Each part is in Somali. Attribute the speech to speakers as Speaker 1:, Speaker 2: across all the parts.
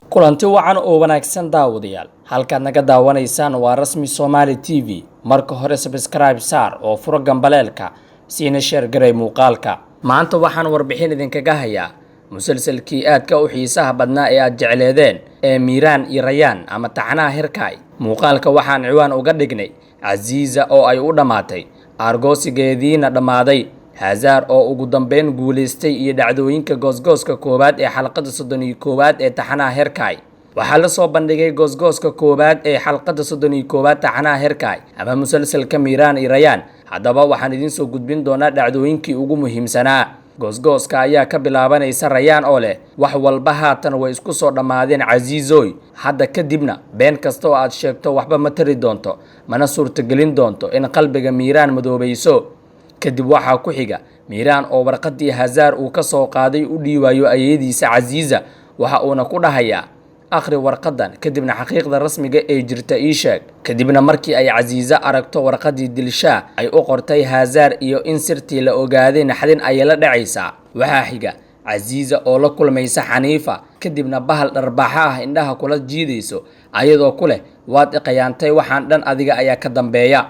Speaker 1: Kulanti wacan oo wanaagsan, daawadayaal. Halkaad naga daawanaysaan waa Rasmi Soomaali TV. Marka hore subscribe saar oo furo gambaleelka, siina share garay muuqaalka. Maanta waxaan warbixin idinkaga hayaa musalsalkii aadka u xiisaha badnaa ee aad jecleedeen ee Miiraan iyo Rayaan ama Taxanaha Herkaay. Muuqaalka waxaan ciwaan uga dhignay Casiisa oo ay u dhammaatay aargoosigeediina dhammaaday, Hazaar oo ugu dambeyn guulaystay, iyo dhacdooyinka goosgooska koowaad ee xalqada 31aad ee Taxanaha Herkaay. Waxaa la soo bandhigay goosgooska koowaad ee xalqada 31aad Taxanaha Herkaay ama musalsalka Miiraan iyo Rayaan. Haddaba waxaan idiin soo gudbin doonaa dhacdooyinkii ugu muhiimsanaa. Goosgooska ayaa ka bilaabanaysa Rayaan oo leh: "Wax walba haatan way isku soo dhammaadeen, Casiizoy. Hadda kadibna been kasta oo aad sheegto waxba ma tari doonto, mana suurtagelin doonto in qalbiga Miiraan madoobayso." Kadib waxaa ku xiga Miiraan oo warqadii Hazaar uu ka soo qaaday u dhiibayo ayadiisa Casiiza. Waxa uuna ku dhahayaa: "Akhri warqadan, kadibna xaqiiqda rasmiga ee jirta ii sheeg." Kadibna markii ay Casiiza aragto warqadii Dilshaa ay u qortay Hazaar iyo in sirtii la ogaaday, naxdin ayay la dhacaysaa. Waxaa xiga Casiiza oo la kulmaysa Xaniifa, kadibna bahal dharbaaxa ah indhaha kula jiidayso, ayadoo ku leh: "Waad iqayaantay, waxaan dhan adiga ayaa ka dambeeya."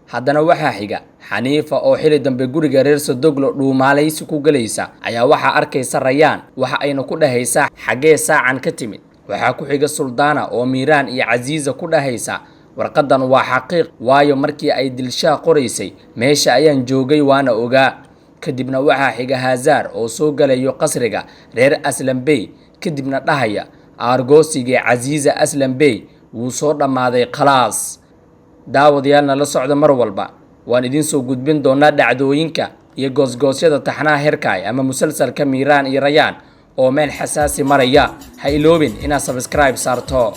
Speaker 1: Haddana waxaa xiga Xaniifa oo xili dambe guriga reer Sodoglo dhuumaalaysi ku gelaysa ayaa waxaa arkaysa Rayaan. Waxa ayna ku dhahaysaa: "Xaggee saacan ka timid?" Waxaa ku xiga Suldaana oo Miiraan iyo Casiisa ku dhahaysa: "Warqadan waa xaqiiq, waayo markii ay Dilshaa qoraysay meesha ayaan joogay, waana ogaa." Kadibna waxaa xiga Hazaar oo soo galayo qasriga reer Aslan Bey, kadibna dhahaya: "Aargoosigii Casiisa Aslan Bey wuu soo dhammaaday, khalaas." Daawadayaalna la socda mar walba, waan idiin soo gudbin doonaa dhacdooyinka iyo goosgoosyada Taxnaha Herkaay ama musalsalka Miiraan iyo Rayaan oo meel xasaasi maraya. Ha iloobin inaad subscribe saarto.